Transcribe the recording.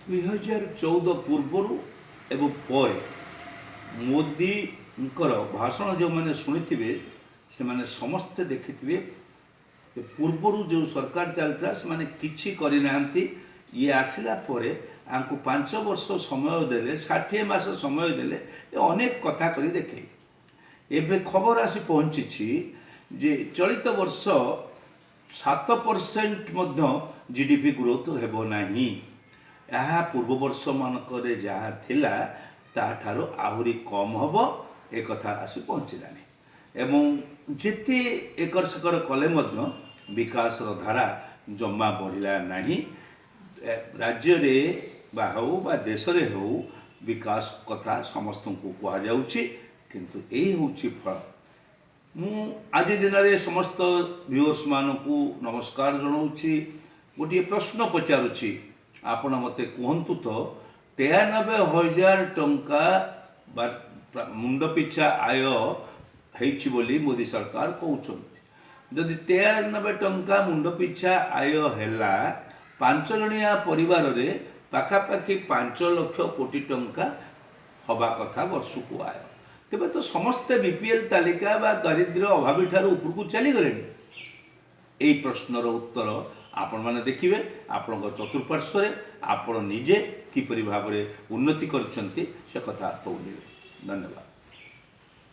2014 ପୂର୍ବରୁ ଏବଂ ପରେ ମୋଦିଙ୍କର ଭାଷଣ ଯେଉଁମାନେ ଶୁଣିଥିବେ, ସେମାନେ ସମସ୍ତେ ଦେଖିଥିବେ ଯେ ପୂର୍ବରୁ ଯେଉଁ ସରକାର ଚାଲିଥିଲା, ସେମାନେ କିଛି କରିନାହାନ୍ତି। ଇଏ ଆସିଲା ପରେ ଆଙ୍କୁ 5 ବର୍ଷ ସମୟ ଦେଲେ, 60 ମାସ ସମୟ ଦେଲେ, ଏ ଅନେକ କଥା କରି ଦେଖେଇଲେ। ଏବେ ଖବର ଆସି ପହଞ୍ଚିଛି ଯେ ଚଳିତ ବର୍ଷ 7% ମଧ୍ୟ ଜିଡିପି ଗ୍ରୋଥ୍ ହେବ ନାହିଁ। ଏହା ପୂର୍ବ ବର୍ଷମାନଙ୍କରେ ଯାହା ଥିଲା, ତାହାଠାରୁ ଆହୁରି କମ୍ ହେବ, ଏକଥା ଆସି ପହଞ୍ଚିଲାଣି। ଏବଂ ଯେତେ ଏକର ସେକର କଲେ ମଧ୍ୟ ବିକାଶର ଧାରା ଜମା ବଢ଼ିଲା ନାହିଁ। ରାଜ୍ୟରେ ବା ହେଉ ବା ଦେଶରେ ହେଉ, ବିକାଶ କଥା ସମସ୍ତଙ୍କୁ କୁହାଯାଉଛି, କିନ୍ତୁ ଏଇ ହେଉଛି ଫଳ। ମୁଁ ଆଜି ଦିନରେ ସମସ୍ତ ଭିଉଅର୍ସମାନଙ୍କୁ ନମସ୍କାର ଜଣାଉଛି। ଗୋଟିଏ ପ୍ରଶ୍ନ ପଚାରୁଛି, ଆପଣ ମୋତେ କୁହନ୍ତୁ ତ, 93,000 ଟଙ୍କା ବା ମୁଣ୍ଡ ପିଛା ଆୟ ହେଇଛି ବୋଲି ମୋଦି ସରକାର କହୁଛନ୍ତି। ଯଦି 93 ଟଙ୍କା ମୁଣ୍ଡ ପିଛା ଆୟ ହେଲା, 5 ଜଣିଆ ପରିବାରରେ ପାଖାପାଖି 5 ଲକ୍ଷ କୋଟି ଟଙ୍କା ହେବା କଥା ବର୍ଷକୁ ଆୟ। ତେବେ ତ ସମସ୍ତେ ବିପିଏଲ୍ ତାଲିକା ବା ଦାରିଦ୍ର୍ୟ ଅଭାବୀ ଠାରୁ ଉପରକୁ ଚାଲିଗଲେଣି। ଏଇ ପ୍ରଶ୍ନର ଉତ୍ତର ଆପଣମାନେ ଦେଖିବେ ଆପଣଙ୍କ ଚତୁଃପାର୍ଶ୍ୱରେ। ଆପଣ ନିଜେ କିପରି ଭାବରେ ଉନ୍ନତି କରିଛନ୍ତି, ସେ କଥା ତଉଲିବେ। ଧନ୍ୟବାଦ।